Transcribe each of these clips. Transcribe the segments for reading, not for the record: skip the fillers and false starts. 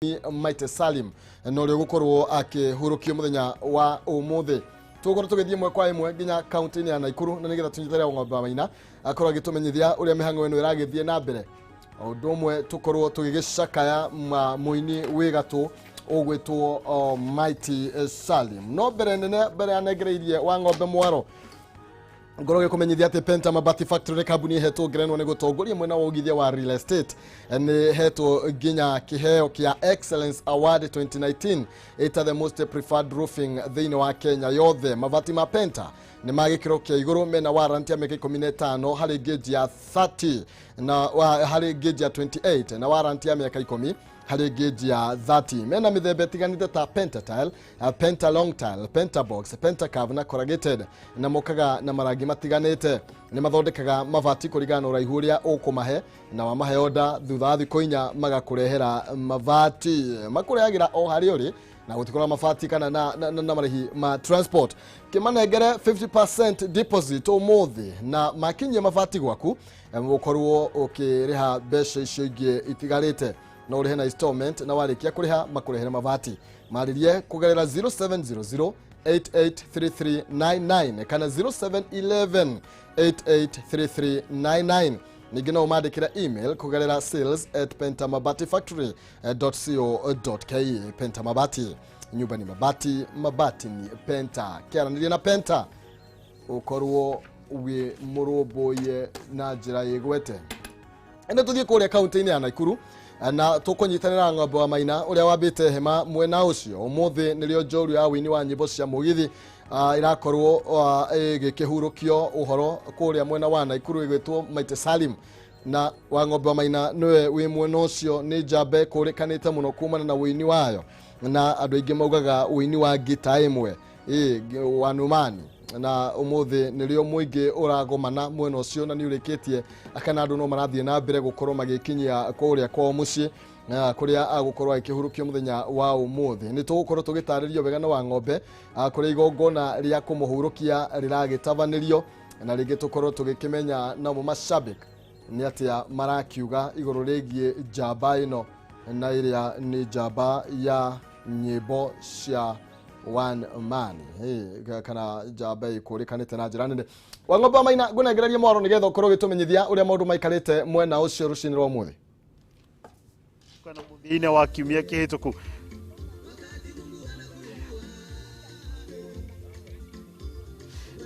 Mighty Salim na ũrĩa ũgũkorwo akĩhurũkio mũthenya wa ũmũthĩ. Tũgũkorwo tũgĩthiĩ ĩmwe kwa ĩmwe nginya kaunti-inĩ ya Nakuru na nĩgetha tũnyitĩrĩre Ng'ombe wa Maina akorwo agĩtũmenyithia ũrĩa mĩhang'o ĩno ĩragĩthiĩ na mbere. O ũndũ ũmwe tũkorwo tũgĩgĩcakaya mũini wĩ gatũ ũgwĩtwo Mighty Salim. No mbere nene mbere anengereirie wa Ng'ombe mwaro ngorwo gĩkũmenyithia atĩ Penta Mabati Factory nĩ kambuni ĩhetwo ngerenwa nĩ gũtongoria mwena wa ũgithia wa real estate. Nĩ hetwo nginya kĩheo kĩa Excellence Award 2019 ĩta the most preferred roofing thĩinĩ wa Kenya yothe. Mabati ma Penta nĩ ma gĩkĩro kĩa igũrũ, mena warranty ya mĩaka 15 harĩ gauge ya 30 na harĩ gauge ya 28 na warranty ya mĩaka 10 harĩ gauge ya 30. Mena mĩthemba ĩtiganĩte ta Pentatile, Penta Long Tile, Pentabox, Pentacurve na Corrugated, na mokaga na marangi matiganĩte. Nĩ mathondekaga mabati kũringana na ũraihu ũrĩa ũkũmahe, na wamahe order thutha wa thikũ 4 magakũrehera mabati. Makũrehagĩra o harĩa ũrĩ na gũtikorwo mabati kana na marĩhi ma transport. Kĩmanengere 50% deposit ũmũthĩ na makinyie mabati gwaku ũkorwo ũkĩrĩha mbeca icio ingĩ itigarĩte. No ũrĩhe na installment na warĩkia kũrĩha makũrehere mabati. Marĩrie kũgerera 0700 883399 kana 0711 883399. Ningĩ no ũmandĩkĩre email kũgerera sales@pentamabatifactory.co.ke. Penta Mabati, nyumba ni mabati, mabati ni Penta. Kĩaranĩria na Penta ũkorwo wĩ mũrũmbũiye na njĩra ĩgwete. Ĩno tũthiĩ kũrĩa kaunti-inĩ ya Nakuru na tũkũnyitanĩra Ng'ombe wa Maina ũrĩa wambĩte hema mwena ũcio. Ũmũthĩ nĩrĩo njorua ya wĩini wa nyĩmbo cia mũgithi irakorwo ĩgĩkĩhurũkio ũhoro kũrĩa mwena wa Nakuru ĩgwĩtwo Mighty Salim. Na wa Ng'ombe wa Maina nĩwe wĩ mwena ũcio, nĩ njambe kũrĩkanĩte mũno kumana na wĩini wayo, na andũ aingĩ maugaga wĩini wa ngita ĩmwe wa Numani. Na ũmũthĩ nĩrĩo mũingĩ ũragomana mwena ũcio na nĩ ũrĩkĩtie kana andũ no marathiĩ na mbere gũkorwo magĩkinyia kũrĩa kwao mũciĩ na kũrĩa agũkorwo agĩkĩhurũkio mũthenya wa ũmũthĩ. Nĩ tũgũkorwo tũgĩtarĩrio wega na wa Ng'ombe kũrĩa igongona rĩa kũmũhurũkia rĩragĩtabanĩrio, na rĩngĩ tũkorwo tũgĩkĩmenya namo mashabik nĩ atĩa marakiuga igũrũ rĩgiĩ njamba ĩno na ĩrĩa nĩ njamba ya nyĩmbo cia one man. Hey, kana njamba ĩkũrĩkanĩte na njĩra nene. Wa Ng'ombe wa Maina, ngũnengererie mwaro nĩgetha ũkorwo ũgĩtũmenyithia ũrĩa maũndũ maikarĩte mwena ũcio rũcinĩ rwa ũmũthĩ. Kana mũthia-inĩ wa kiumia kĩhĩtũku.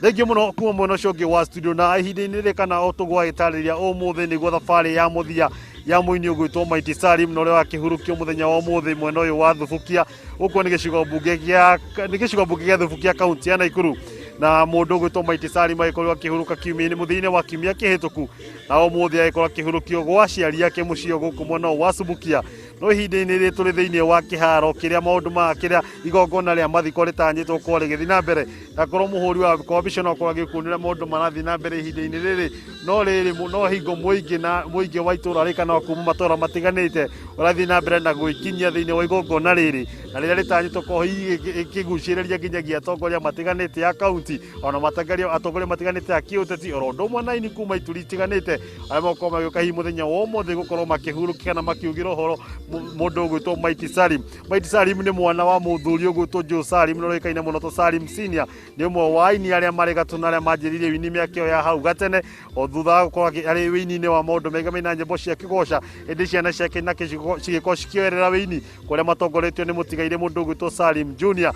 Thengiũ mũno kuma mwena ũcio ũngĩ wa studio. Na ihinda-inĩ rĩrĩ kana o tũgwagĩtarĩria ũmũthĩ nĩguo thabarĩ ya mũthia ya mũini ũgwĩtwo Mighty Salim na ũrĩa wakĩhurũkio mũthenya wa ũmũthĩ mwena ũyũ wa Thubukia. Gũkũ nĩ gĩcigo mbunge gĩa nĩ gĩcigo mbunge gĩa Thubukia kaunti ya Nakuru, na mũndũ ũgwĩtwo Mighty Salim agĩkorwo akĩhurũka kiumia-inĩ mũthia-inĩ wa kiumia kĩhĩtũku, na ũmũthĩ agĩkorwo akĩhurũkio gwa aciari ake mũciĩ gũkũ mwena wa Subukia. No ihinda-inĩ rĩrĩ tũrĩ thĩinĩ wa kĩharo kĩrĩa maũndũ ma kĩrĩa igongona rĩa mathiko rĩtanyĩtwo gũkorwo rĩgĩthiĩ na mbere, na korwo mũhũri wa mbica no akorwo agĩkuonera maũndũ marathiĩ na mbere ihinda-inĩ rĩrĩ. No rĩrĩ no hingo mũingĩ na mũingĩ wa itũra rĩ kana kuma matũra matiganĩte ũrathiĩ na mbere na gwĩkinyia thĩinĩ wa igongona rĩrĩ, na rĩrĩa rĩtanyĩtwo gũkorwo hihi ĩkĩgucĩrĩria nginyagia atongoria matiganĩte ya kaunti ona atongoria matiganĩte ya kĩũteti oro ũndũ ũmwe na aini kuma ituri itiganĩte arĩa magũkorwo magĩũka hihi mũthenya wa ũmũthĩ gũkorwo makĩhurũkia kana makiugĩra ũhoro mũndũ ũgwĩtwo Mighty Salim. Mighty Salim nĩ mwana wa mũthuri ũgwĩtwo Joe Salim na ũrĩkaine mũno ta Salim Senior. Nĩ ũmwe wa aini arĩa marĩ gatũ na arĩa manjĩrĩirie wĩini mĩaka ĩyo ya hau gatene o thutha wa gũkorwo arĩ wĩini-inĩ wa maũndũ maingĩ na nyĩmbo cia kĩgoca, ĩndĩ ciana ciake na cigĩkorwo cikĩoerera wĩini kũrĩa matongoretio nĩ mũtigairĩ mũndũ ũgwĩtwo Salim Junior.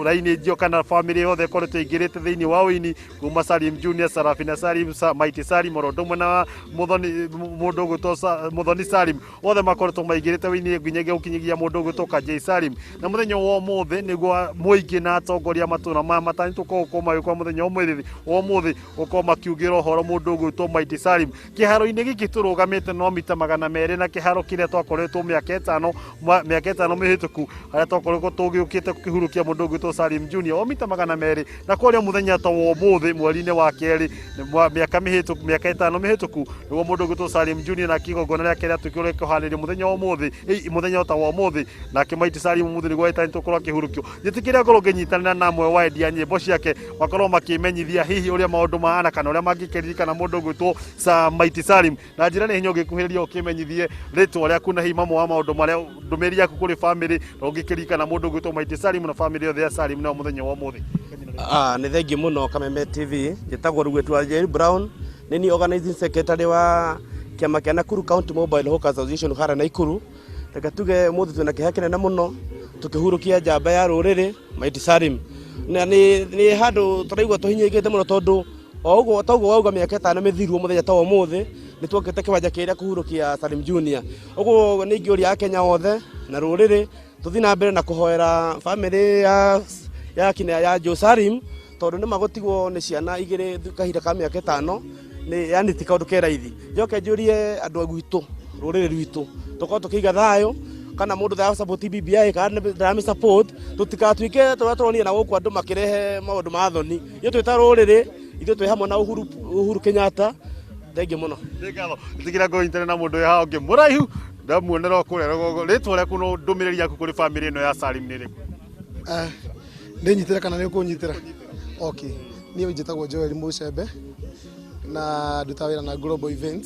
Raini njio kana famĩlĩ yothe ĩkoretwo ĩingĩrĩte thĩinĩ wa wĩini kuma Salim Junior, Sarafina Salim, Mighty Salim oro ũndũ ũmwe na Muthoni mũndũ ũgwĩtwo Muthoni Salim, othe makoretwo maingĩrĩte wĩini nginyagia gũkinyagia mũndũ ũgwĩtwo Kajei Salim. Na mũthenya wa ũmũthĩ nĩguo mũingĩ na atongoria matũra maya matanyĩtwo gũkorwo magĩũka mũthenya wa ũmũthĩ gũkorwo makiugĩra ũhoro mũndũ ũgwĩtwo Mighty Salim. Kĩharo-inĩ gĩkĩ tũrũgamĩte no mita 200 na kĩharo kĩrĩa twakoretwo mĩaka ĩtano mĩhĩtũku harĩa twakoretwo tũgĩũkĩte kũhurũkia kũhurũkia mũndũ ũgwĩtwo Salim Junior wa mita 200 na kwaria mũthenya ta wa ũmũthĩ mweri-inĩ wa kerĩ mĩaka mĩhĩtũku mĩaka 5 mĩhĩtũku nĩguo mũndũ ũgwĩtwo Salim Junior na kĩgongona rĩake rĩatuĩkire kũharĩrio mũthenya wa ũmũthĩ mũthenya ta wa ũmũthĩ nake Mighty Salim ũmũthĩ nĩguo ĩtanĩtwo gũkorwo akĩhurũkio. Njĩtĩkĩria ngorwo ngĩnyitanĩra na amwe wa endia nyĩmbo ciake makorwo makĩmenyithia hihi ũrĩa maũndũ mahana kana ũrĩa mangĩkĩririkana mũndũ ũgwĩtwo Mighty Salim na njĩra nĩ hinya ũngĩkuhĩrĩria ũkĩmenyithie rĩtwa rĩaku na hihi mamwe wa maũndũ marĩa ndũmĩrĩri yaku kũrĩ famĩlĩ na ũngĩkĩririkana mũndũ ũgwĩtwo Mighty Salim na famĩlĩ yothe ya Salim na mũthenya wa ũmũthĩ. Nĩ thengiũ mũno Kameme TV, njĩtagwo Rugwetu wa Jerry Brown, nĩ niĩ organizing secretary wa kĩama kĩa Nakuru County Mobile Hawkers Association harĩa Nakuru. Reke tuge ũmũthĩ twĩna kĩeha kĩnene mũno tũkĩhurũkia njamba ya rũrĩrĩ Mighty Salim. Na nĩ handũ tũraigua tũhinyĩrĩkĩte mũno tondũ o ũguo toguo wauga mĩaka 5 mĩthiru mũthenya ta wa ũmũthĩ nĩ tuokĩte kĩwanja kĩrĩa kũhurũkia Salim Junior. Ũguo nĩ ingĩũria Akenya othe na rũrĩrĩ tũthiĩ na mbere na kũhoera famĩlĩ ya kina ya Joe Salim tondũ nĩ magũtigwo nĩ ciana igĩrĩ kahinda ka mĩaka 5 nĩ yani ti kaũndũ ke raithi. Njoke njũrie andũ a gwitũ rũrĩrĩ rwitũ tũkorwo tũkĩiga thayũ kana mũndũ ndara support BBI kana ndarami support tũtikatuĩke tũrĩa tũronire na gũkũ andũ makĩrehe maũndũ ma thoni. Ithuĩ twĩ ta rũrĩrĩ ithuĩ twĩ hamwe na Uhuru Kenyatta. Thengiũ mũno. Nĩ ngatho. Ĩtĩkĩra ngũnyitane na mũndũ wĩ haha ũngĩ mũraihu ndamuonera o kũrĩa rũgongo. Rĩtwa rĩaku na ndũmĩrĩri yaku kũrĩ famĩlĩ ĩno ya Salim nĩ ĩrĩkũ? Ndĩnyitĩre kana nĩ ũkũnyitĩra? Okay. Niĩ njĩtagwo Joel Mũcembe na ndutaga wĩra na Global Event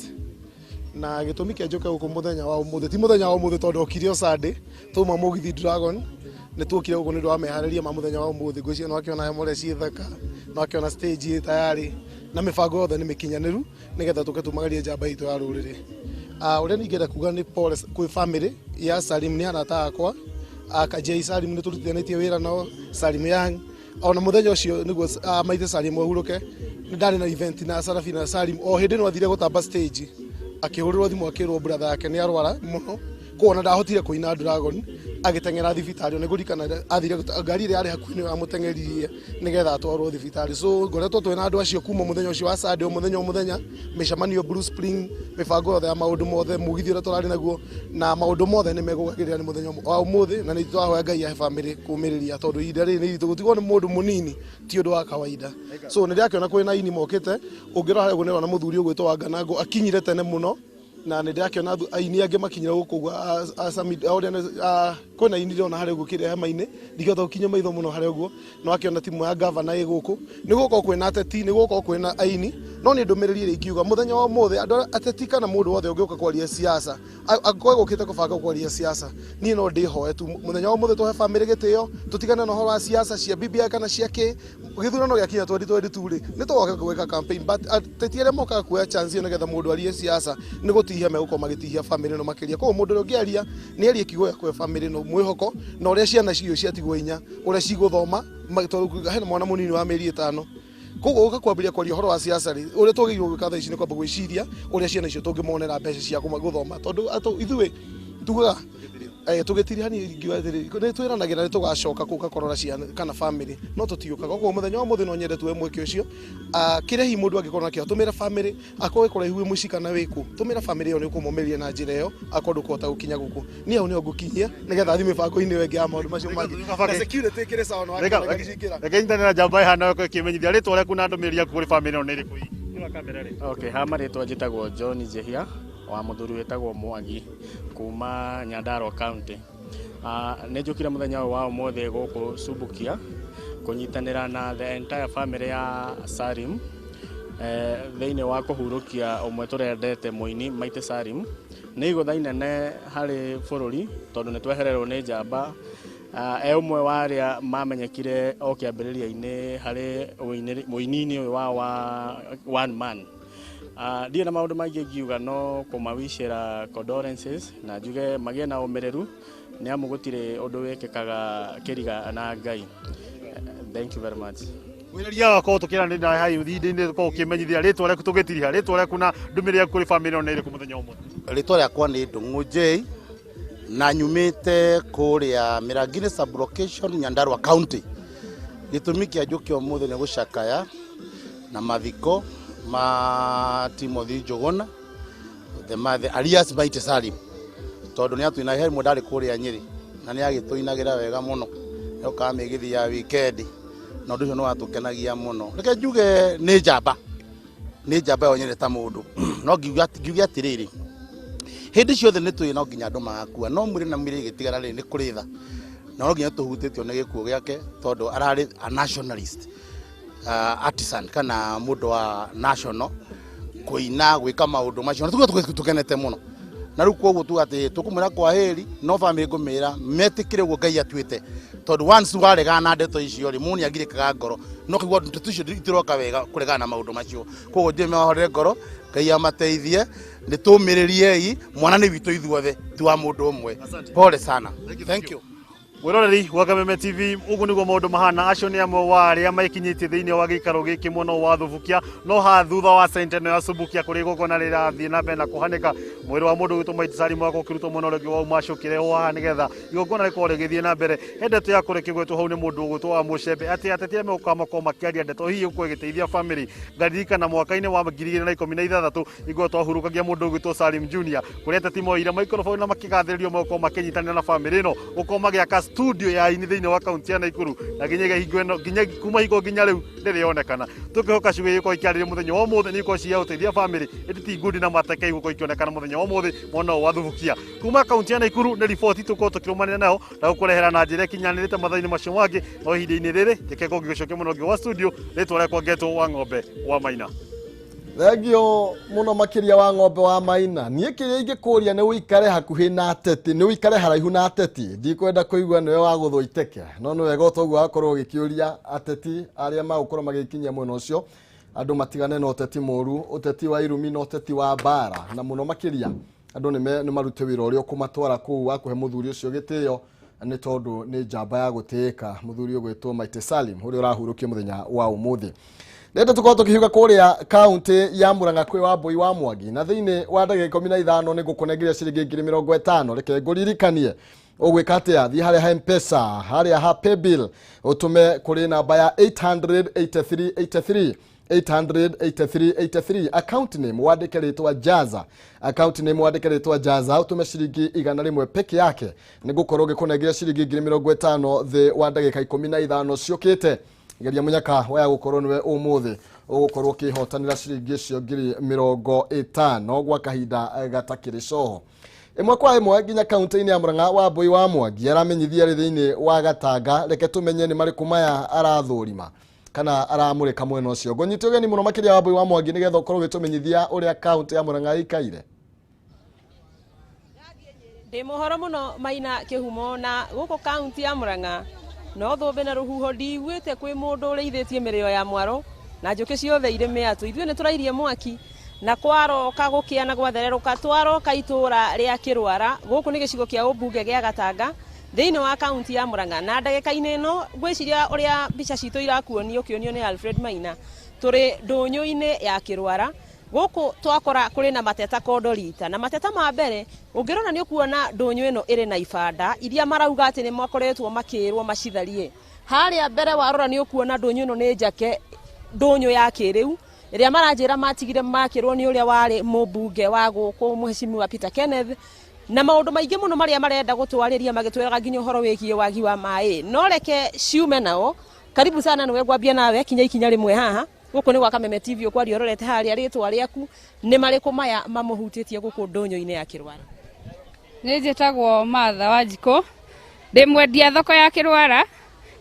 na gĩtũmi kĩa njũke gũkũ mũthenya wa ũmũthĩ ti mũthenya wa ũmũthĩ tondũ okire o Sunday twauma mũgithi Dragon nĩ tuokire gũkũ nĩ ũndũ wa meharĩria ma mũthenya wa ũmũthĩ. Ngwĩciria nĩ wakĩona hema ũrĩa ciĩ thaka, nĩ wakĩona stage ĩ tayarĩ na mĩbango yothe nĩ mĩkinyanĩru nĩgetha tũke tumagarie njamba itũ ya rũrĩrĩ. Ũrĩa ningĩenda kuga nĩ pole kwĩ famĩlĩ ya Salim, nĩ arata akwa Kajei Salim nĩ tũrutithanĩtie wĩra nao, Salim Young ona mũthenya ũcio nĩguo Mighty Salim ahurũke nĩ ndarĩ na event na Sarafina Salim o hĩndĩ no athire gũtamba stage akĩhũrĩrwo thimũ akĩrwo brother yake nĩ arwara mũno koguo ona ndahotire kũina Dragon agĩteng'era thibitarĩ ona ngũririkana athire ngari ĩrĩa yarĩ hakuhĩ nĩyo yamũteng'eririe nĩgetha atwarwo thibitarĩ. So ngoretwo twĩna andũ acio kuma mũthenya ũcio wa Sunday o mũthenya o mũthenya, mĩcemanio Blue Spring, mĩbango yothe ya maũndũ mothe, mũgithi ũrĩa tũrarĩ naguo na maũndũ mothe nĩ megũgagĩrĩra nĩ mũthenya wa ũmũthĩ na nĩ tũrahoya Ngai ahe famĩlĩ kũũmĩrĩria tondũ ihinda rĩrĩ nĩ iritũ gũtigwo nĩ mũndũ mũnini ti ũndũ wa kawaida. So nĩ ndĩrakĩona kwĩna aini mokĩte, ũngĩrora harĩa ũguo nĩ ũrona mũthuri ũgwĩtwo Wanganangũ akinyire tene mũno na nĩ ndĩrakĩona aini angĩ makinyire gũkũ ũguo, kwĩna aini ndĩrona harĩa ũguo kĩrĩa hema-inĩ ndingĩhota gũkinyia maitho mũno harĩa ũguo, no akĩona timu ya gavana ĩ gũkũ. Nĩ gũgũkorwo kwĩna ateti, nĩ gũgũkorwo kwĩna aini, no nĩ ndũmĩrĩri ĩrĩa ingiuga mũthenya wa ũmũthĩ andũ arĩa ateti kana mũndũ wothe ũngĩũka kwaria siasa angĩkorwo egũkĩte kũbanga kwaria siasa niĩ no ndĩhoe tu mũthenya wa ũmũthĩ tũhe famĩlĩ gĩtĩo tũtigane na ũhoro wa siasa cia BBI kana cia kĩ. Gĩthurano gĩakinya 2022 rĩ nĩ tũgoka gwĩka campaign but ateti arĩa mokaga kuoya chance ĩyo nĩgetha mũndũ arie siasa nĩ gũtihia megũkorwo magĩtihia famĩlĩ ĩno makĩria. Koguo mũndũ ũrĩa ũngĩaria nĩ arie kiugo gĩa kũhe famĩlĩ ĩno mwĩhoko na ũrĩa ciana ciũ ciatigwo inya ũrĩa cigũthoma tondũ hena mwana mũnini wa mĩeri 5. Koguo ũka kwambĩrĩria kwaria ũhoro wa siasa rĩ ũrĩa twagĩrĩirwo gwĩka thaa ici nĩ kwamba gwĩciria ũrĩa ciana icio tũngĩmonera mbeca cia gũthoma tondũ ithuĩ tugaga tũgĩtiriha niĩ ingiuga atĩrĩrĩ nĩ twĩranagĩra nĩ tũgacoka kũu kũrora ciana kana famĩlĩ no tũtiũkaga. Koguo mũthenya wa ũmũthĩ no nyende tuoe mweke ũcio kĩrĩa hihi mũndũ angĩkorwo nakĩo tũmĩre famĩlĩ akorwo wĩ kũraihu wĩ mũciĩ kana wĩ kũ tũmĩre famĩlĩ ĩyo nĩ ũkũmomĩrĩria na njĩra ĩyo akorwo ndũkũhota gũkinya gũkũ. Niĩ hau nĩho ngũkinyia nĩgetha thiĩ mĩbango-inĩ ĩyo ĩngĩ ya maũndũ macio mangĩ. Na security ĩkĩrĩ sawa no wakĩona ngari ciaingĩra. Reke nyitane na njamba ĩhana ĩkorwo ĩkĩmenyithia rĩtwa rĩaku na ndũmĩrĩri yaku kũrĩ famĩlĩ ĩno nĩ ĩrĩkũ hihi? Okay, ha marĩtwa njĩtagwo John Njehia wa mũthuri wĩtagwo Mwangi kuma Nyandarua County. Nĩ njũkire mũthenya ũyũ wa ũmũthĩ gũkũ Subukia kũnyitanĩra na the entire family ya Salim thĩinĩ wa kũhurũkia ũmwe tũrendete mũini Mighty Salim. Nĩ igũtha inene harĩ bũrũri tondũ nĩ twehererwo nĩ njamba. E ũmwe wa arĩa mamenyekire o kĩambĩrĩria-inĩ harĩ ũini-inĩ ũyũ wa one man. Ndirĩ na maũndũ maingĩ ingiuga no kũmawicĩra condolences na njuge magĩe na ũmĩrĩru nĩ amu gũtirĩ ũndũ wĩkĩkaga kĩriga na Ngai. Thank you very much. Mwĩrĩria wakwa tũkĩranĩria nawe hau ihinda-inĩ ũkorwo ũkĩmenyithia rĩtwa rĩaku tũgĩtiriha rĩtwa rĩaku na ndũmĩrĩri yaku kũrĩ famĩlĩ ĩno nĩ ĩrĩkũ mũthenya ũmwe? Rĩtwa rĩakwa nĩ Ndung'u J na nyumĩte kũrĩa Mĩrangini sub-location Nyandarua County. Gĩtũmi kĩa njũke ũmũthĩ nĩ gũcakaya na mathiko ma Timothy Njuguna the mother alias Mighty Salim tondũ nĩ atũina he rĩmwe ndarĩ kũrĩa Nyĩrĩ na nĩ agĩtũinagĩra wega mũno Yokaga mĩgithi ya weekend na ũndũ ũcio nĩ watũkenagia mũno. Reke njuge nĩ njamba, nĩ njamba yo nyene ta mũndũ. No ngiuge atĩrĩrĩ, hĩndĩ ciothe nĩ tũĩ no nginya andũ magakua, no mwĩrĩ na mwĩrĩ ĩgĩtigara rĩ nĩ kũrĩ tha, na no nginya tũhutĩtio nĩ gĩkuũ gĩake tondũ ararĩ a nationalist, artisan kana mũndũ wa national kũina gwĩka maũndũ macio, na tũkorwo tũkenete mũno. Na rĩu koguo tuga atĩ tũkũmwĩra kwa heri, no bamĩrĩ ngũmĩra metĩkĩre ũguo Ngai atuĩte, tondũ once waregana na ndeto icio rĩ, mũndũ nĩagirĩkaga ngoro, no kũigua ndeto icio itiroka wega kũregana na maũndũ macio. Koguo njĩre mehorere ngoro, Ngai amateithie, nĩ tũmĩrĩriei, mwana nĩ witũ ithuothe, ti wa mũndũ ũmwe. Pole sana. Thank you. Mwiroreri wa Kameme TV, uguo niguo maundu mahana. Acio nĩ amwe wa arĩa maikinyĩtie thĩinĩ wa gĩikaro gĩkĩ mwena wa Thubukia, no ha thutha wa center ya Subukia kũrĩa igongona rĩrathiĩ na mbere na kũhanĩka. Mwĩrĩ wa mũndũ ũgwĩtwo Mighty Salim wakorwo ũkĩrutwo mwena ũrĩa ũngĩ wa Umacu ũkĩrehwo haha nĩgetha igongona rĩkorwo rĩgĩthiĩ na mbere. He ndeto ya kũrĩkia gwetwo hau nĩ mũndũ ũgwĩtwo wa Mũcembe atĩ ateti arĩa megũkorwo makorwo makĩaria ndeto hihi gũkorwo ĩgĩteithia family. Ngaririkana mwaka-inĩ wa 2016 nĩguo twahurũkagia mũndũ ũgwĩtwo Salim Junior, kũrĩa ateti moire microphone na makĩgathĩrĩrio megũkorwo makĩnyitanĩra na family ĩno gũkorwo magĩaka studio ya aini thĩinĩ wa kaunti ya Nakuru, na nginya hingo ĩno, nginya kuma hingo nginya rĩu ndĩrĩ yonekana. Tũkĩhoka ciugo iria ikorwo ikĩarĩrio mũthenya wa ũmũthĩ nĩ ikorwo cia gũteithia family, ĩndĩ ti ngundi na mateke igũkorwo ikĩonekana mũthenya wa ũmũthĩ mwena ũyũ wa Thubukia. Kuma kaunti ya Nakuru nĩ riboti tũkorwo tũkĩrũmanĩra nayo na gũkũrehera na njĩra ĩkinyanĩrĩte mathaa-inĩ macio mangĩ. No ihinda-inĩ rĩrĩ reke ngorwo ngĩgũcokia mwena ũngĩ wa studio, rĩtwa rĩakwa ngetwo wa Ng'ombe wa Maina. Thengio muno makiria wa Ng'ombe wa Maina. Niĩ kĩrĩa ingĩkũria nĩ ũikare hakuhĩ na ateti, nĩ ũikare haraihu na ateti. Ndikwenda kũigua nĩwe wa gũthwo iteke, no nĩ wega toguo wakorwo ũgĩkĩũria ateti arĩa magũkorwo magĩkinyia mwena ũcio, andũ matigane na ũteti mũru, ũteti wa irumi na ũteti wa mbara, na mũno makĩria andũ nĩ marute wĩra ũrĩa ũkũmatwara kũu wa kũhe mũthuri ũcio gĩtĩo, nĩ tondũ nĩ njamba ya gũtĩĩka, mũthuri ũgwĩtwo Mighty Salim ũrĩa ũrahurũkio mũthenya wa ũmũthĩ. Nende tukorwo tukihiuka kuria kaunti ya Murang'a kwi Wambui wa Mwangi, na thiini wa ndagika 15 nĩ ngũkũnengeria ciringi 50,000. Reke ngũririkanie ũgwĩka atĩa, thiĩ harĩa ha M-Pesa, harĩa ha Paybill, ũtũme kũrĩ namba ya 88383 88383, account name wandĩke rĩtwa Jaza, account name wandĩke rĩtwa Jaza, ũtũme ciringi 100 peke yake, nĩ ngũkorwo ngĩkũnengeria ciringi 50,000 thĩ wa ndagĩka 15 ciũkĩte. Geria mũnyaka waya gũkorwo nĩwe ũmũthĩ ũgũkorwo ũkĩhotanĩra ciringi icio 50,000 gwa kahinda gatakĩrĩ coho. Ĩmwe kwa ĩmwe nginya kaunti-inĩ ya Murang'a, Wambui wa Mwangi aramenyithia rĩ thĩinĩ wa Gatanga. Reke tũmenye nĩ marĩkũ maya arathũrima kana aramũrĩka mwena ũcio. Ngũnyite ũgeni mũno makĩria Wambui wa Mwangi nĩgetha ũkorwo ũgĩtũmenyithia ũrĩa kaunti ya Murang'a ĩikaire. Ndĩ mũhoro mũno Maina Kĩhumo, na gũkũ kaunti ya Murang'a no thũmbĩ na rũhuho ndiiguĩte kwĩ mũndũ ũrĩithĩtie mĩrĩo ya mwaro na njũkĩ ciothe irĩ mĩatũ. Ithuĩ nĩ tũrairie mwaki na kwaroka gũkĩa na gwathererũka, twaroka itũra rĩa Kĩrwara. Gũkũ nĩ gĩcigo kĩa ũmbunge gĩa Gatanga thĩinĩ wa kaunti ya Murang'a, na ndagĩka-inĩ ĩno ngwĩciria ũrĩa mbica citũ irakuonio ũkĩonio nĩ Alfred Maina, tũrĩ ndũnyũ-inĩ ya Kĩrwara. Gũkũ twakora kũrĩ na mateta kondo rita, na mateta ma mbere ũngĩrora nĩ ũkuona ndũnyũ ĩno ĩrĩ na ibanda iria marauga atĩ nĩ makoretwo makĩrwo macitharie. Harĩa mbere warora nĩ ũkuona ndũnyũ ĩno nĩ njake, ndũnyũ ya kĩrĩu ĩrĩa maranjĩra matigire makĩrwo nĩ ũrĩa warĩ mũmbunge wa gũkũ Mheshimiwa Peter Kenneth, na maũndũ maingĩ mũno marĩa marenda gũtwarĩria magĩtwĩraga nginya ũhoro wĩgiĩ wagi wa maĩ. No reke ciume nao. Karibu sana, nĩwe ngwambia nawe, kinya ikinya rĩmwe haha. Gũkũ nĩ gwa Kameme TV, ũkwaria ũrorete harĩa, rĩtwa rĩaku nĩ marĩkũ maya mamũhutĩtie gũkũ ndũnyũ-inĩ ya Kĩrwara? Nĩ njĩtagwo Martha Wanjikũ, ndĩ mwendia thoko ya Kĩrwara.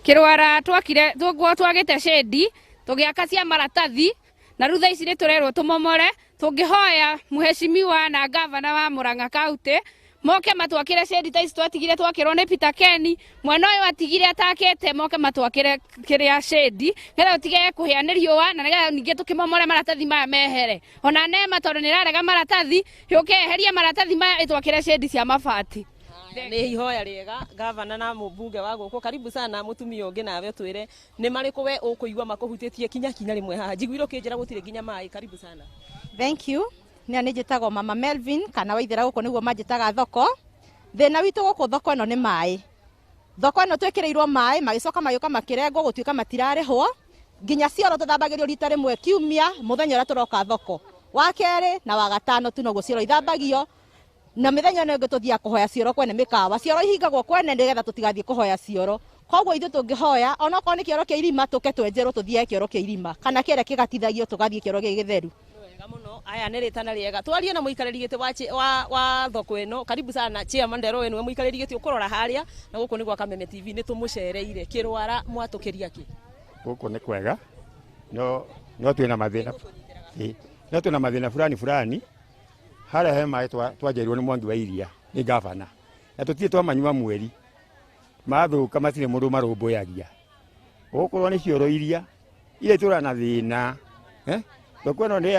Kĩrwara twakire twagĩte shedi, tũgĩaka cia maratathi, na rĩu thaa ici nĩ tũrerwo tũmomore. Tũngĩhoya mheshimiwa na gavana wa Murang'a County moke matwakĩre shedi ta ici twatigire twakĩrwo nĩ Peter Ken. Mwena ũyũ atigire atakĩte, moke matwakĩre kĩrĩa shedi nĩgetha tũtige kũhĩa nĩ riũa, na nĩgetha ningĩ tũkĩmomore maratathi maya mehere. Ona nema tondũ nĩ ĩrarega maratathi, yũke eherie maratathi maya ĩtwakĩre shedi cia mabati. Nĩ ihoya rĩega gavana na mũmbunge wa gũkũ. Karibu sana mũtumia ũngĩ, nawe ũtwĩre nĩ marĩkũ we ũkũigua makũhutĩtie kinya kinya rĩmwe haha. Njiguire ũkĩnjĩra gũtirĩ nginya maĩ. Karibu sana. Thank you. Nĩ njĩtagwo Mama Melvin kana Waithera, gũkũ nĩguo manjĩtaga thoko. Thĩna witũ gũkũ thoko ĩno nĩ maĩ. Thoko ĩno twĩkĩrĩirwo maĩ, magĩcoka magĩũka makĩrengwo gũtuĩka matirarĩhwo. Nginya cioro tũthambagĩrio rita rĩmwe kiumia mũthenya ũrĩa tũroka thoko. Wa kerĩ na wa gatano tu noguo cioro ithambagio. Na mĩthenya ĩno ĩngĩ tũthiaga kũhoya cioro kwene mĩkawa, cioro ihingagwo kwene nĩgetha tũtigathiĩ kũhoya cioro. Koguo ithuĩ tũngĩhoya onokorwo nĩ kĩoro kĩa irima tũke twenjerwo tũthiage kĩoro kĩa irima, kana kĩrĩa kĩgatithagio tũgathiĩ kĩoro gĩkĩ gĩtheru. Wega muno, aya nĩ rĩtana rĩega. Twarie na mũikarĩri gĩtĩ wa thoko ĩno. Karibu sana chairman Ndero, we nĩwe mũikarĩri gĩtĩ ũkũrora harĩa, na gũkũ nĩ gwa Kameme TV, nĩ tũmũcereire. Kĩrwara mwatũkĩria kĩ? Gũkũ nĩ kwega, no no twĩna mathĩna, no twĩna mathĩna fulani fulani. Harĩa he maĩ twanjerirwo nĩ Mwangi wa Iria nĩ gavana, na tũtirĩ twamanyua mweri mathũka, matirĩ mũndũ marũmbũyagia. Gũkorwo nĩ cioro iria iria itũraga na thĩna, thoko ĩno nĩ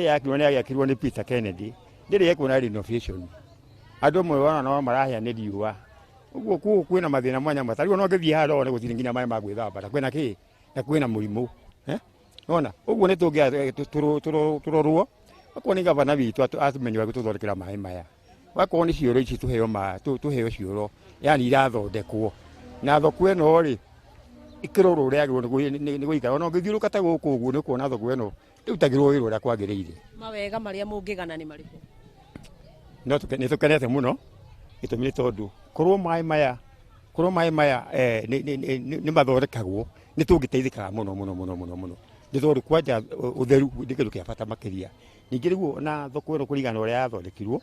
yakirwo, nĩ yagĩakirwo nĩ Peter Kennedy, ndĩrĩ yekwo na renovation. Andũ amwe wona no marahĩa nĩ riũa ũguo kũu kwĩna mathĩna mwanya mwanya. Tarĩu ona ũngĩthiĩ harĩa wone gũtirĩ nginya maĩ ma gwĩthamba, na kwĩna kĩ, na kwĩna mũrimũ, Ona ũguo nĩ tũrorwo akorwo nĩ gavana witũ atumenye gũtũthondekera maĩ maya, wakorwo nĩ cioro ici tũheo tũheo cioro, yani irathondekwo na thoko ĩno rĩ ĩkĩrorwo ũrĩa yagĩrĩirwo nĩ gũikara. Ona ũngĩthiũrũrũka ta gũkũ ũguo nĩ ũkuona thoko ĩno ĩrutagĩrwo wĩra ũrĩa kwagĩrĩire. Mawega marĩa mũngĩgana nĩ marĩkũ? No nĩ tũkenete mũno, gĩtũmi nĩ tondũ korwo maĩ maya, korwo maĩ maya nĩ mathondekagwo nĩ tũngĩteithĩkaga mũno mũno mũno mũno mũno, nĩ tondũ kwanja ũtheru nĩ kĩndũ kĩa bata makĩria. Ningĩ rĩu na thoko ĩno kũringana na ũrĩa yathondekirwo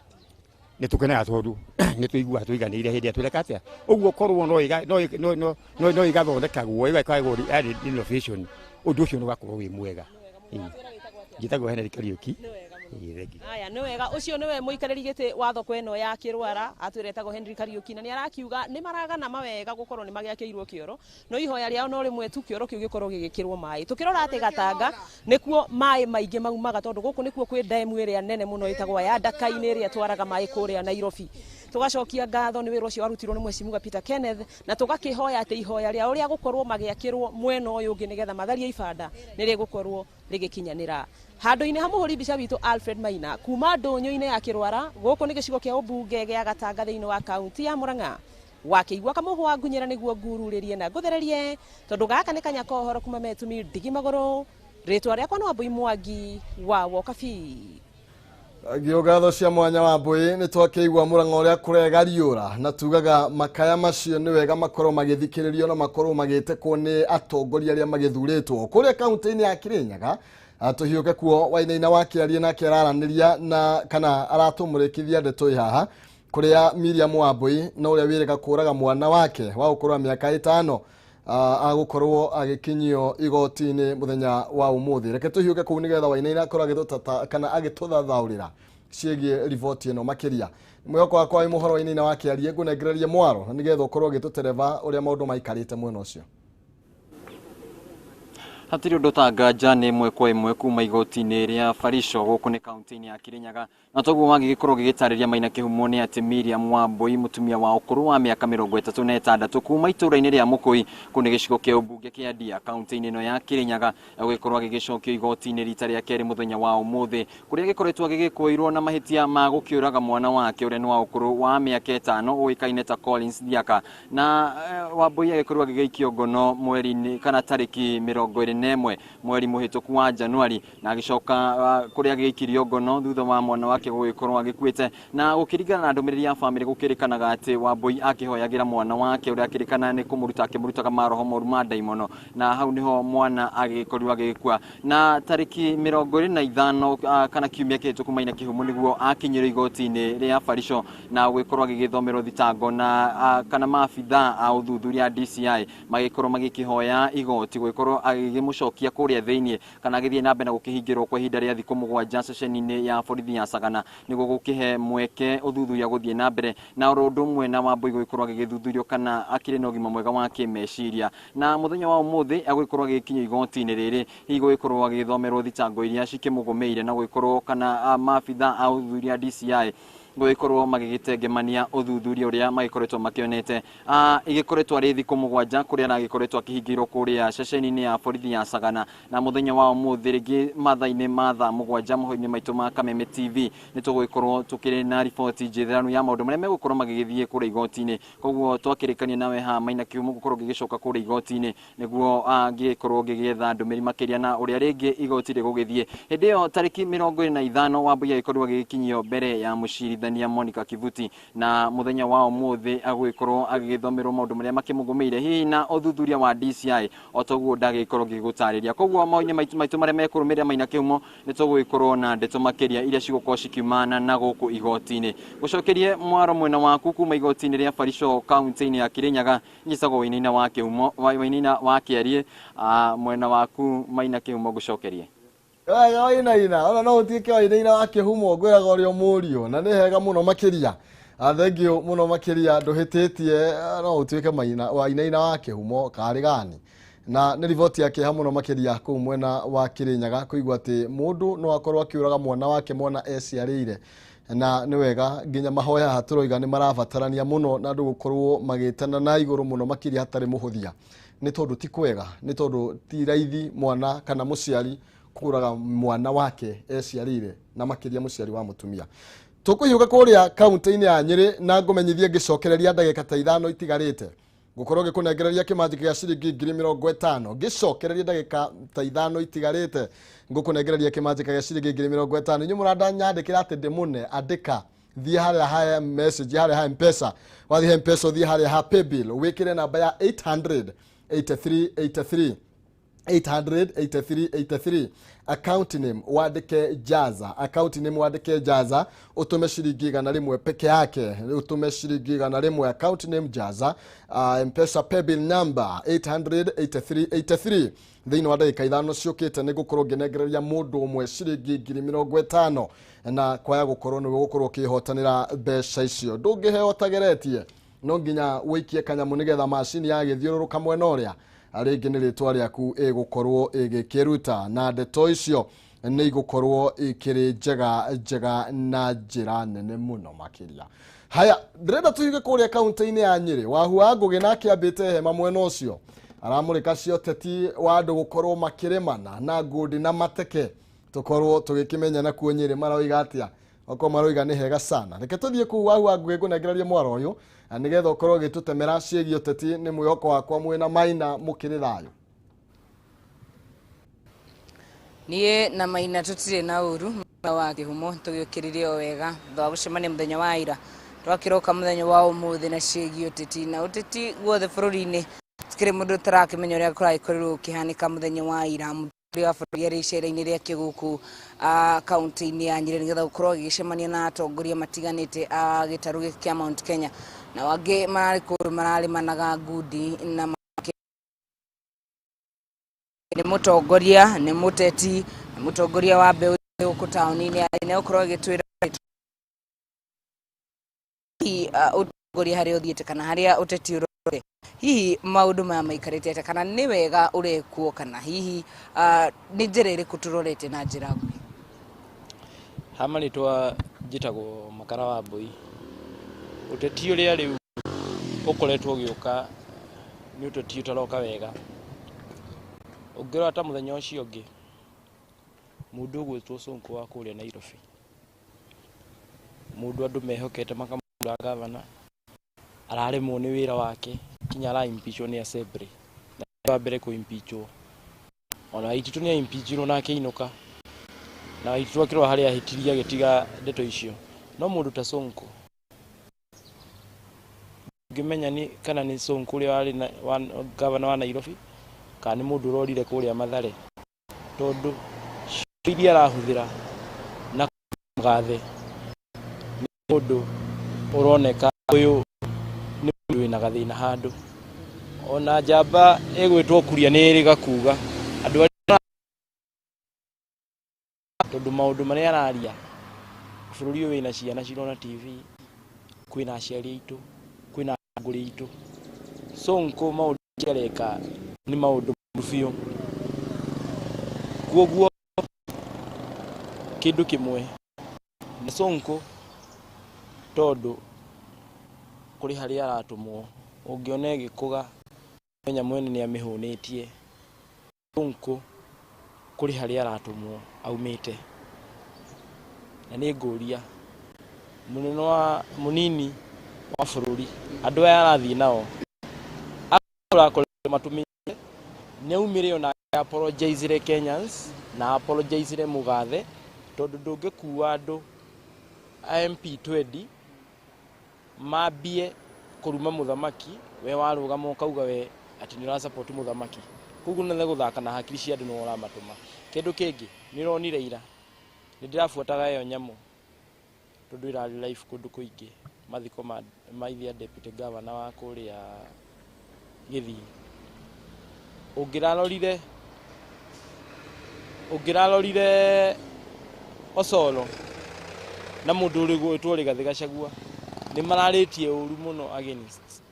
nĩ tũkenaga tondũ nĩ tũiguaga tũiganĩire hĩndĩ ĩrĩa tũreka atĩa. Ũguo korwo no ĩgathondekagwo ĩgekagwo renovation, ũndũ ũcio nĩ ũgakorwo wĩ mwega. Njĩtagwo Henry Kariũki. Aya nĩ wega, ũcio nĩwe mũikarĩri gĩtĩ wa thoko ĩno ya Kĩrwara, atwĩra etagwo Henry Kariũki, na nĩ arakiuga nĩ maragana mawega gũkorwo nĩ magĩakĩirwo kĩoro, no ihoya rĩao no rĩmwe tu, kĩoro kĩu gĩkorwo gĩgĩkĩrwo maĩ. Tũkĩrora atĩ Gatanga nĩkuo maĩ maingĩ maumaga, tondũ gũkũ nĩkuo kwĩ ndemu ĩrĩa nene mũno ĩtagwo ya Ndaka-inĩ ĩrĩa ĩtwaraga maĩ kũrĩa Nairobi. Tũgacokia ngatho nĩ wĩra ũcio warutirwo nĩ Mheshimiwa Peter Kenneth, na tũgakĩhoya atĩ ihoya rĩao rĩa gũkorwo magĩakĩrwo mwena ũyũ ũngĩ nĩgetha matharie ibanda nĩ rĩgũkorwo rĩgĩkinyanĩra. Handũ-inĩ ha mũhũri mbica witũ Alfred Maina kuma ndũnyũ-inĩ ya Kĩrwara, gũkũ nĩ gĩcigo kĩa ũmbunge gĩa Gatanga thĩinĩ wa kaunti ya Murang'a. Wakĩigua kamũhwa ngunyĩra nĩguo ngururĩrie na ngũthererie, tondũ gaka nĩ kanya kohoro kuma metumi ndigi magũrũ. Rĩtwa rĩakwa nĩ Wambui Mwangi wa Wokabi. Ngatho cia mwanya wa Mbui, nĩ twakĩigua Murang'a ũrĩa kũrega riũra, na tugaga makaya macio nĩ wega makorwo magĩthikĩrĩrio na makorwo magĩtĩkwo nĩ atongoria arĩa magĩthurĩtwo kũrĩa kaunti-inĩ ya Kirinyaga. Tũhiũke kuo Wainaina wa Kĩarie nake araranĩria na kana aratũmũrĩkithia ndeto ĩ haha, kũrĩa Miriam Wambui na ũrĩa wĩrĩga kũraga mwana wake wa ũkũrũ wa mĩaka 5 agũkorwo agĩkinyio igoti-inĩ mũthenya wa ũmũthĩ. Reke tũhiũke kũu nĩgetha Wainaina akorwo agĩtũtata kana agĩtũthathaũrĩra ciĩgiĩ riboti ĩno makĩria. Mwĩhoko wakwa wĩ mũhoro Wainaina wa Kĩarie, ngũnengererie mwaro nĩgetha ũkorwo ũgĩtũtereba ũrĩa maũndũ maikarĩte mwena ũcio. Hatirĩ ũndũ ta nganja nĩ ĩmwe kwa ĩmwe kuma igoti-inĩ rĩa Barisho gũkũ nĩ kaunti-inĩ ya Kirinyaga, na toguo wagĩgĩkorwo gĩgĩtarĩria Maina Kĩhumo nĩ atĩ Miriam Wambui, mũtumia wa ũkũrũ wa mĩaka 36 kuma itũũra-inĩ rĩa Mũkũi kũu nĩ gĩcigo kĩa ũmbunge kĩa Ndia kaunti-inĩ ĩno ya Kirinyaga, agũgĩkorwo agĩgĩcokio igoti-inĩ rita rĩa kerĩ mũthenya wa ũmũthĩ, kũrĩa agĩkoretwo agĩgĩkũĩrwo na mahĩtia ma gũkĩũraga mwana wake ũrĩa nĩ wa ũkũrũ wa mĩaka 5 ũĩkaine ta Collins Thiaka. Na Wambui agĩkorwo agĩgĩikio ngono mweri-inĩ kana tarĩki 21 mweri mũhĩtũku wa Januari, na agĩcoka kũrĩa agĩikirio ngono thutha wa mwana wake gũgĩkorwo agĩkuĩte. Na gũkĩringana na ndũmĩrĩri ya bamĩrĩ gũkĩrĩkanaga atĩ Wambui akĩhoyagĩra mwana wake ũrĩa akĩrĩkana nĩ kũmũruta akĩmũrutaga maroho moru ma ndaimono, na hau nĩho mwana agĩkorirwo agĩgĩkua. Na tarĩki 25 kana kiumia kĩhĩtũku Maina Kĩhumo nĩguo akinyĩrwo igoti-inĩ rĩa Barisho na gũgĩkorwo agĩgĩthomerwo thitango na kana maabithaa a ũthuthuria DCI magĩkorwo magĩkĩhoya igoti gũgĩkorwo agĩgĩmũcokia kũrĩa thĩinĩ kana agĩthiĩ na mbere na gũkĩhingĩrwo kwa ihinda rĩa thikũ 7 ceceni-inĩ ya borithi ya Sagana nĩguo gũkĩhe mweke ũthuthuria gũthiĩ na mbere, na oro ũndũ ũmwe na Wambui gũgĩkorwo agĩgĩthuthurio kana akĩrĩ na ũgima mwega wa kĩmeciria. Na mũthenya wa ũmũthĩ agũgĩkorwo agĩkinyio igoti-inĩ rĩrĩ hihi gũgĩkorwo agĩgĩthomerwo thitango iria cikĩmũgũmĩire na gũgĩkorwo kana maabithaa a ũthuthuria DCI gũgĩkorwo magĩgĩtengemania ũthuthuria ũrĩa magĩkoretwo makĩonete. Igĩkoretwo arĩ thikũ 7 kũrĩa aragĩkoretwo akĩhingĩirwo kũrĩa ceceni-inĩ ya borithi ya Sagana, na mũthenya wa ũmũthĩ rĩngĩ mathaa-inĩ ma thaa 7 mohoro-inĩ maitũ ma Kameme TV nĩ tũgũgĩkorwo tũkĩrĩ na riboti njĩthĩranu ya maũndũ marĩa megũkorwo magĩgĩthiĩ kũrĩa igoti-inĩ. Koguo twakĩrĩkania nawe haha Maina Kĩhumo gũkorwo ngĩgĩcoka kũrĩa igoti-inĩ nĩguo ngĩgĩkorwo ngĩgĩetha ndũmĩrĩri makĩria na ũrĩa rĩngĩ igoti rĩgũgĩthiĩ. Hĩndĩ ĩyo tarĩki 25 Wambui agĩkorirwo agĩgĩkinyio mbere ya mũcirithania Mũcirithania Monica Kivuti, na mũthenya wa ũmũthĩ agũgĩkorwo agĩgĩthomerwo maũndũ marĩa makĩmũgũmĩire hihi na ũthuthuria wa DCI o toguo ndagĩkorwo ngĩgũtarĩria. Koguo maũndũ maitũ marĩa mekũrũmĩrĩra Maina Kĩhumo nĩ tũgũgĩkorwo na ndeto makĩria iria cigũkorwo cikiumana na gũkũ igoti-inĩ. Gũcokerie mwaro mwena waku kuma igoti-inĩ rĩa Barisho kaunti-inĩ ya Kirinyaga, njĩtagwo Wainaina wa Kĩhumo, Wainaina wa Kĩariĩ, mwena waku Maina Kĩhumo ngũcokerie. Wega Wainaina, ona no ũtuĩke Wainaina wa Kĩhumo, ngwĩraga ũrĩa mũriũ, na nĩ hega mũno makĩria. Thank you mũno makĩria, ndũhĩtĩtie, no ũtuĩke Maina Wainaina wa Kĩhumo karĩ gani. Na nĩ riboti ya kĩeha mũno makĩria kũu mwena wa Kirinyaga kũigua atĩ mũndũ no akorwo akĩũraga mwana wake, mwana eciarĩire. Na nĩ wega nginya mahoya haha tũroiga nĩ marabatarania mũno na andũ gũkorwo magĩtana na igũrũ mũno makĩria hatarĩ mũhũthia, nĩ tondũ ti kwega, nĩ tondũ ti raithi mwana kana mũciari kũraga mwana wake eciarĩire, na makĩria mũciari wa mũtumia. Tũkũhiũka kũrĩa kaunti-inĩ ya Nyĩrĩ na ngũmenyithie ngĩcokereria ndagĩka ta 5 itigarĩte ngũkorwo ngĩkũnengereria kĩmanjĩka gĩa ciringi 50,000. Ngĩcokereria ndagĩka ta 5 itigarĩte ngũkũnengereria kĩmanjĩka gĩa ciringi 50,000. Inyuĩ mũrandanyandĩkĩra atĩ ndĩmũne, andĩka, thiĩ harĩa ha message, harĩa ha M-Pesa, wathiĩ ha M-Pesa ũthiĩ harĩa ha paybill wĩkĩre namba ya 800 83 83 883 83, account name wandĩke Jaza, account name wandĩke Jaza, ũtũme ciringi 100 peke yake, ũtũme ciringi 100, account name Jaza, M-Pesa paybill number 883 83. Thĩinĩ wa ndagĩka 5 ciũkĩte nĩ ngũkorwo ngĩnengereria mũndũ ũmwe ciringi 50,000, na kwaya gũkorwo nĩwe gũkorwo ũkĩhotanĩra mbeca icio. Ndũngĩheo ũtageretie, no nginya wĩikie kanyamũ nĩgetha macini yagĩthiũrũrũka mwena ũrĩa rĩngĩ nĩ rĩtwa rĩaku ĩgũkorwo ĩgĩkĩruta, na ndeto icio nĩ igũkorwo ikĩrĩ njega njega na njĩra nene mũno makĩria. Haya, ndĩrenda tũige kũrĩa kaunti-inĩ ya Nyĩrĩ. Wahu wa Ngũgĩ nake ambĩte hema mwena ũcio, aramũrĩka cia ũteti wa andũ gũkorwo makĩrĩmana na ngundi na mateke, tũkorwo tũgĩkĩmenya na kuo Nyĩrĩ maroiga atĩa, okorwo maroiga nĩ hega sana. Reke tũthiĩ kũu Wahu wa Ngũgĩ ngũnengererie mwaro ũyũ na nĩgetha ũkorwo ũgĩtũtemera ciĩgiĩ ũteti. Nĩ mwĩhoko wakwa mwĩna Maina mũkĩrĩ thayũ. Niĩ na Maina tũtirĩ na ũru wa Kĩhumo, tũgĩũkĩrire o wega thutha wa gũcemania mũthenya wa ira, twakĩroka mũthenya wa ũmũthĩ na ciĩgiĩ ũteti na ũteti guothe bũrũri-inĩ. Tikĩrĩ mũndũ ũtarakĩmenya ũrĩa kũragĩkorirwo gũkĩhanĩka mũthenya wa ira. Mũtongoria wa bũrũri arĩ icera-inĩ rĩake gũkũ kaunti-inĩ ya Nyĩrĩ nĩgetha gũkorwo agĩcemania na atongoria matiganĩte a gĩtarũ gĩkĩ kĩa Mount Kenya, na angĩ mararĩ kũndũ mararĩmanaga ngundi na nĩ mũtongoria, nĩ mũteti, nĩ mũtongoria wa mbeũ gũkũ taũni-inĩ ya Nyĩrĩ, gũkorwo agĩtwĩra hihi ũtongoria harĩa ũthiĩte kana harĩa ũteti ũrorete, hihi maũndũ maya maikarĩte atĩa, kana nĩ wega ũrekwo, kana hihi nĩ njĩra ĩrĩkũ tũrorete na njĩra nguhĩ. Ha marĩtwa njĩtagwo Makara wa Mbũi. Ũteti ũrĩa rĩu ũkoretwo ũgĩũka nĩ ũteti ũtaroka wega. Ũngĩrora ta mũthenya ũcio ũngĩ, mũndũ ũgwĩtwo Sonko wa kũrĩa Nairobi, mũndũ andũ mehokete makamũra gavana, araremwo nĩ wĩra wake kinya ara impeachwo nĩ assembly, na wa mbere kũ impeachwo. Ona Waititu nĩ impeachirwo na akĩinũka, na Waititu akĩrora harĩa ahĩtirie agĩtiga ndeto icio. No mũndũ ta Sonko ngĩmenya nĩ kana nĩ Sonko ũrĩa warĩ gavana wa Nairobi kana nĩ mũndũ ũrorire kũrĩa Mathare, tondũ ciugo iria arahũthĩra na mũgathe nĩ mũndũ ũroneka ũyũ nĩ mũndũ wĩna gathĩna handũ. Ona njamba ĩgwĩtwo Kuria nĩ ĩrĩga kuga andũ arĩa, tondũ maũndũ marĩa araria, bũrũri ũyũ wĩna ciana cirona TV, kwĩna aciari aitũ, kwĩna ngũri aitũ. Sonko maũndũ marĩa areka nĩ maũndũ moru biũ. Koguo kĩndũ kĩmwe nĩ Sonko, tondũ kũrĩ harĩa aratũmwo, ũngĩona ĩgĩkũga menya mwene nĩ amĩhũnĩtie. Sonko kũrĩ harĩa aratũmwo aumĩte, na nĩ ngũria mũnene wa mũnini wa bũrũri, andũ aya arathiĩ nao akoretwo matũmĩte, nĩ aumire ona apologizire Kenyans na apologizire mũgathe, tondũ ndũngĩkua andũ MP 20 mambie kuruma muthamaki we warugama ukauga we ati ni urasupport muthamaki koguo nĩ gũthaka na hakiri cia andũ nĩ ũramatũma. Kĩndũ kĩngĩ nĩ ũronire ira nĩ ndĩrabuataga ĩyo nyamũ tondũ ĩrarĩ live kũndũ kũingĩ mathiko ma ithia deputy governor wa kũrĩa Gĩthii. Ũngĩrarorire Osoro na mũndũ ũrĩ gwĩtwo Rigathĩ Gachagua nĩ mararĩtie ũru mũno against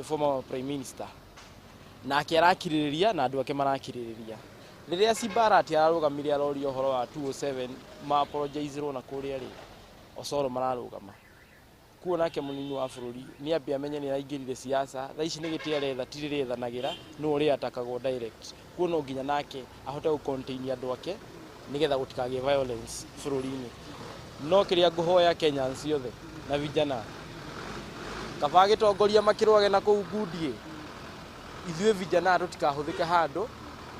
former prime minister nake arakirĩrĩria na andũ ake marakirĩrĩria. Rĩrĩa Simbarati ararũgamire aroria ũhoro wa 207 ma apologizerwo na kũrĩa rĩ Osoro mararũgama kuo nake mũnini wa bũrũri nĩ ambe amenye nĩ araingĩrire siasa thaa ici nĩ gĩtĩ aretha ti rĩrĩa ethanagĩra nĩ ũrĩa atakagwo direct kuo no nginya nake ahote gũ contain andũ ake nĩgetha gũtikagĩe violence bũrũri-inĩ. No kĩrĩa ngũhoya Kenyans ciothe na vijana kaba gĩtongoria makĩrũage na kũu ngundi ithuĩ vijana tũtikahũthĩke handũ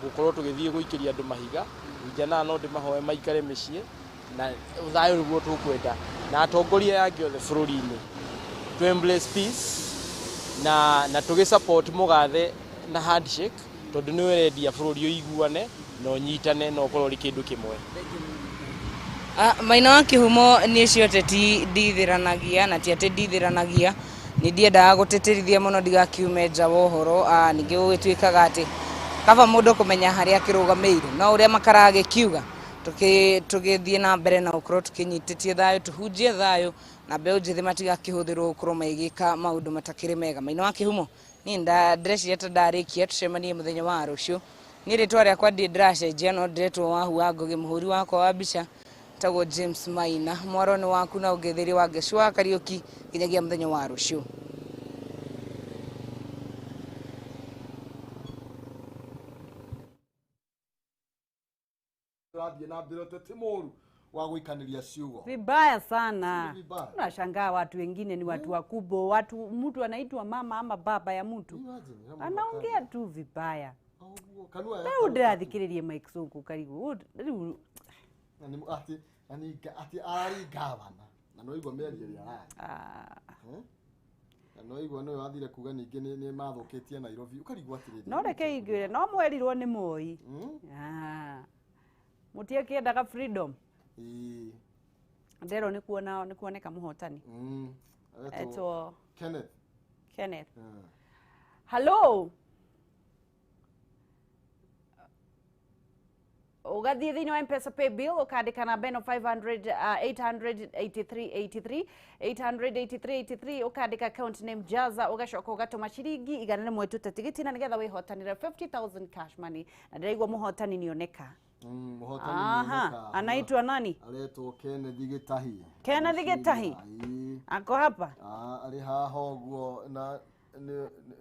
gũkorwo tũgĩthiĩ gũikĩria andũ mahiga. Vijana no ndĩmahoe maikare mĩciĩ na thayũ nĩguo tũkwenda na atongoria aya angĩ othe bũrũri-inĩ to embrace peace na tũgĩ support mũgathe na handshake tondũ nĩwe ũrendia bũrũri ũiguane na ũnyitane na ũkorwo ũrĩ kĩndũ kĩmwe. Maina wa Kĩhumo niĩ cio ũteti ndithĩranagia na ti atĩ ndithĩranagia nĩ ndiendaga gũtĩtĩrithia mũno ndigakiume nja wa ũhoro. Ningĩ gũgĩtuĩkaga atĩ kaba mũndũ kũmenya harĩa akĩrũgamĩire no ũrĩa makaragĩkiuga tũgĩthiĩ na mbere na gũkorwo tũkĩnyitĩtie thayũ tũhunjie thayũ na mbeũ njĩthĩ matigakĩhũthĩrwo gũkorwo magĩka maũndũ matakĩrĩ mega. Maina wa Kĩhumo niĩ ndĩreciria ta ndarĩkia tũcemanie mũthenya wa rũciũ. Niĩ rĩtwa rĩakwa ndirĩ ndĩracenjia no ndĩretwo Wahu wa Ngũgĩ mũhũri wakwa wa mbica tagwo James Maina. Mwaro nĩ waku na ũngĩthĩri wa Ngecua Kariũki nginyagia mũthenya wa rũciũ. Rathiĩ na mbere ũteti mũru wa gũikanĩria ciugo vibaya sana. Unashangaa watu wengine ni watu wakubwa, watu mtu anaitwa mama ama baba ya mtu anaongea tu vibaya. Rĩu ndĩrathikĩrĩria Mike Sonko karibu rĩu ati ararĩ gavana na no igua mĩario ĩrĩa ararĩ na no igua nĩwe wathire kuga ningĩ nĩ mathũkĩtie Nairobi ũkarigwo atĩrĩrĩ no reke ingĩre no mwerirwo nĩ Moi mũtiakĩendaga freedom. Nderwo nĩ kuona nĩ kuoneka mũhotani etwo Kenneth. Hello, ugathiĩ thĩinĩ wa M-Pesa pay bill ũkandĩka namba ĩno 500 883 83 883 83 ũkandĩka account name Jaza ũgacoka ũgatũma ciringi 100 tũte na nĩgetha wĩhotanĩre 50,000 cash money na ndĩraigua mũhotani nĩoneka. Mũhotani nĩoneka. Anaitwa nani? Aretwo Kenneth Gĩtahi. Kenneth Gĩtahi ako hapa arĩ haha ũguo na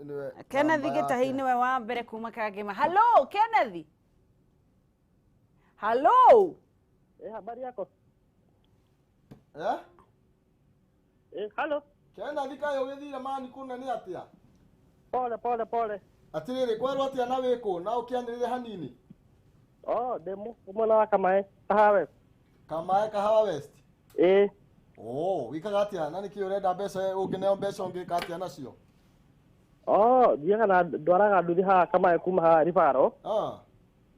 niwe Kenneth Gĩtahi niwe wa mbere kuma Kangema. Hello Kenneth. Hello. Habari yako? Eh? Hello. Kenneth kayo withire mani kuna ni atia? Pole pole pole. Atiriri kwerwo atia na wiku na ukianirire hanini? Oh, demu mwena wa Kamae, Kahawa West. Kamae Kahawa West? Eh. Oh, wikaga atia na niki urenda mbeca ungineo mbeca ungika atia nacio? Oh, thiaga na ndwaraga nduthi haha Kamae kuma haha Ribaro. Ah.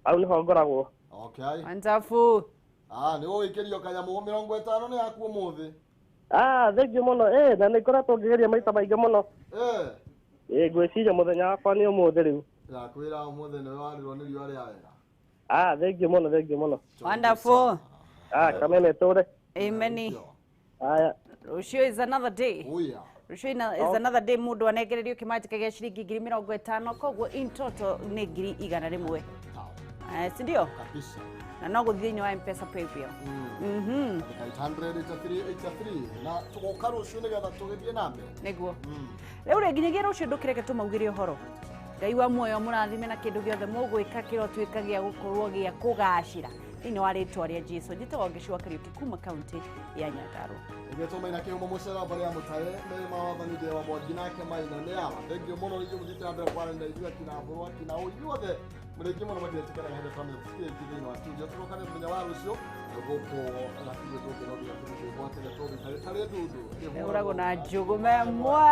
Hau niho ngoragwo. Okay. Wonderful. Ah, nĩ ũgũikĩrio kanyamũ 50 nĩ yaku ũmũthĩ. Ah, thank you mũno. Na nĩ ngoretwo ngĩgeria maita maingĩ mũno. Ngwĩciria mũthenya wakwa nĩ ũmũthĩ rĩu. Ndakwĩra ũmũthĩ nĩwe warĩrwo nĩ riũa rĩa wega. Ah, thank you mũno, thank you mũno. Wonderful. Ah, kamene tũre. Amen. Aya. Rũciũ is another day. Oh yeah. Rũciũ is another day mũndũ anengererio kĩmanjĩka gĩa ciringi 50,000 koguo in total nĩ 100,000. Si ndio? Kabisa. Na no gũthiĩ thĩinĩ wa M-Pesa pay bill. 883 83 na tũgoka rũciũ nĩgetha tũgĩthiĩ na mbere. Nĩguo. Rĩu rĩ nginyagia rũciũ ndũkĩreke tũmaugĩre ũhoro. Ngai wa muoyo mũrathime na kĩndũ gĩothe mũgwĩka kĩrotuĩka gĩa gũkorwo gĩa kũgacĩra thĩinĩ wa rĩtwa rĩa Jesu. Njĩtagwo Ngĩcua Kariũki kuma kaunti ya Nyandarua. Ngetwo Maina Kĩhumo mũcera mbere ya mũtare nĩ mawathani ndĩ wa Mwangi nake Maina nĩ awa. Thengiũ mũno ithuĩ mũthiĩte na mbere kwaranĩria ithuĩ akina Mbũrũ akina ũyũ ithuothe Mũrĩ aingĩ mũno makĩria tũkenaga hĩndĩ twamenya tũtikĩrĩ aingĩ thĩinĩ wa studio. Tũrokane mũthenya wa rũciũ gũkũ gatirĩ tũngĩrogĩa kĩndũ gĩgwatĩre tũngĩ tarĩ ndundu. Ĩhũragwo na njũgũma ĩmwe.